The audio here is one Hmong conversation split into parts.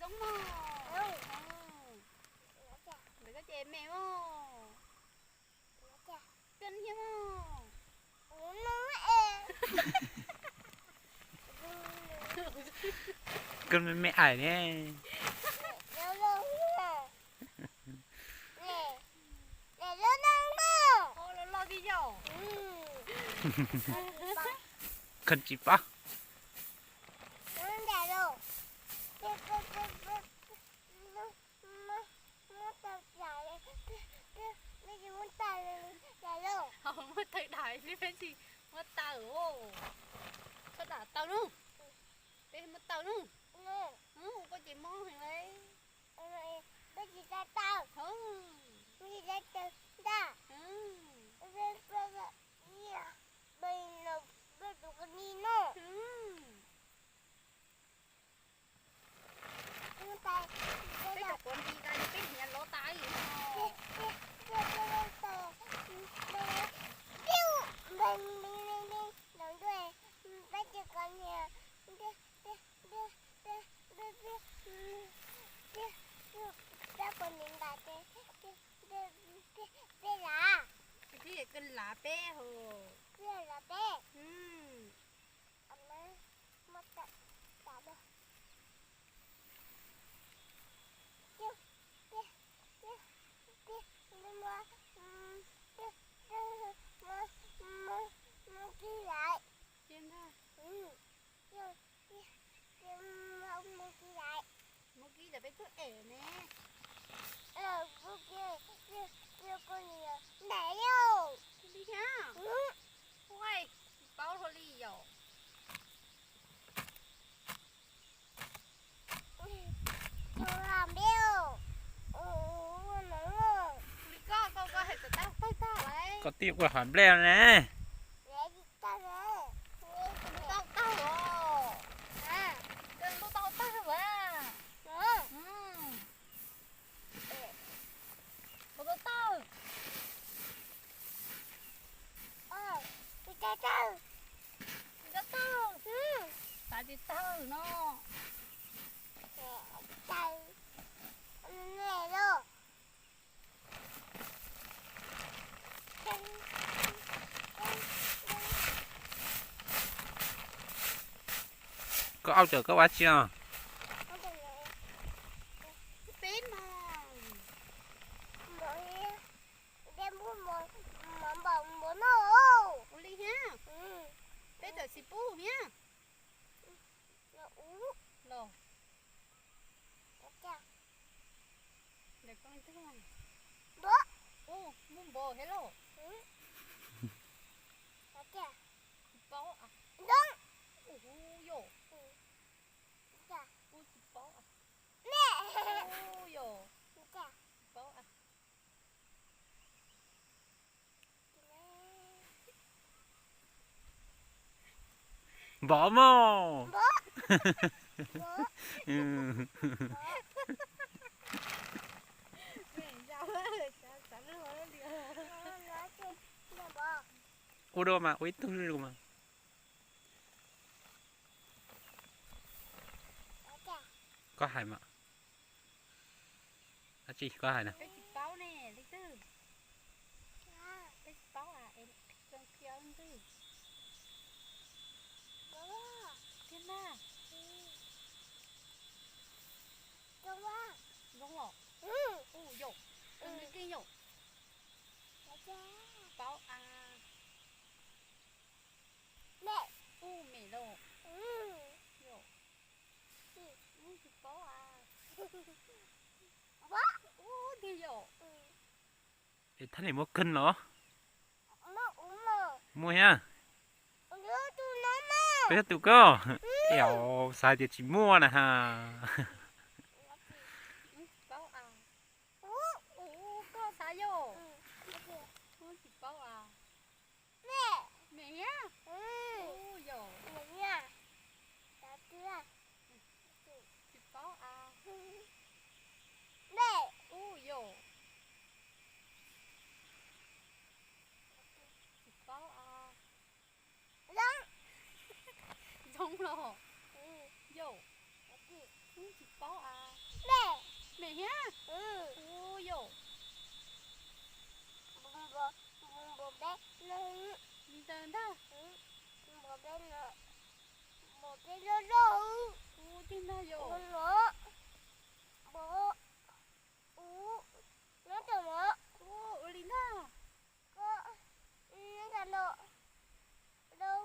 Zoo mog. Ntawm koj ces me mog. Koj niag mog. Koj me me aim ne. Koj tsis paub. Muab taw dais li peb tsis muab taw. Koj dam taw nub, peb muab taw nub. Koj ces mob heev li. Peb tsis tau taw, peb tsis tau taw ntag. Peb tus qhov ni no. Peb cov quav nti tas peb hniav lov tas li. Peb cov quav nti tas, peb lav, peb lav peb. Muab kib tas peb tub em ne. Li thiab. Ua, tsis paub hlo li yom. Li koj, koj, koj hais tawm tag tag tag lawm. Koj tij ua hav nplej ne. Tau tag os. Koj tau tag lawm. Tau tag. Tsis tau tawg. Xav tsis tawg no. Koj aub cawm koj ua tsi os? Peb mas. Ua li thiab. Peb tawm txiv pub thiab. Los. Ntawm koj leej twg? Ub, muaj npau thiab lauj. Tsis paub as. Ub yom. Ub tsis paub as. Ub yom. Tsis paub as. Npov mog. Ua dua mas ua ib tug zoo mas. Koj hais mas. Dab tsi koj hais na? Peb tsis paub ne, leej twg? Peb tsis paub as, es zoo khiav leej twg? Tiag na. Zoo los? Ub yom, zoo li keej yom. Paub as. Ub me los. Yom. Ub tsis paub as. Ub tiag yom. Es thaj niam muaj kawg los? Muaj thiab. Peb tus koj. Yog xav tias tsis muaj na ha. Paub as. Ub, koj xav yom. Ub tsis paub as. Me thiab. Ub yom. Tsis paub as. Ub yom. Tsis paub as. Zoo los? Yom. Ub tsis paub as. Me thiab. Ua yom. Npog peb no. Li ntawd ntag. Npog peb no. Npog peb loj loj. Ua tiag ntag yom. Npog, npog, ub, nyob rau npog. Ua li ntag. Koj nyob rau no. Loo,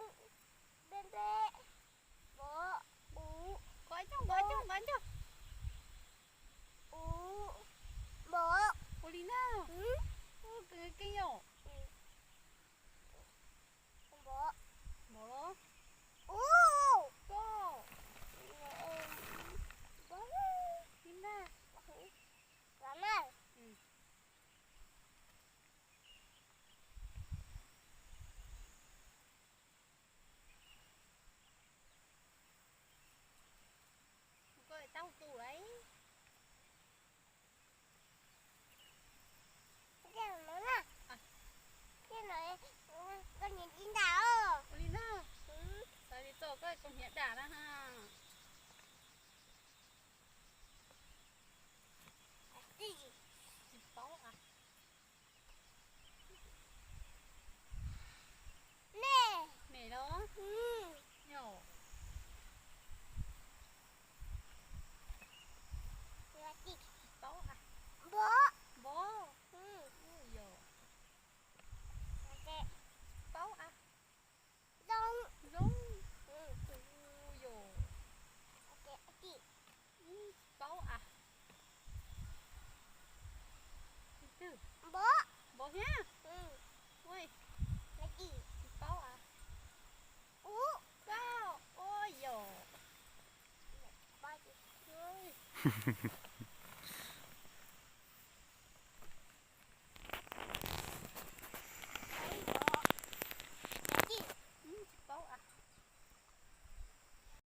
peb peb, npog, ub. Npog coob, npog coob, npog coob. Ub, npog. Ua li ntag. Ub, keej yom. Npog. Npog los? Ub. Koj. Npog. Li ntag. Los na. Koj tab tus lauj. Koj nyiam dib ntag os. Ua li ntag. Xav li txog koj kaus hniav dam na ha. Tsis paub a. Me los? Yog. Tsis paub a. Npog. Npog. Yog. Tsis paub a. Zoo. Zoo. Yog. Tsis paub a. Npog. Npog thiab. Ua, tsis paub a. Ub, koj, ua yog.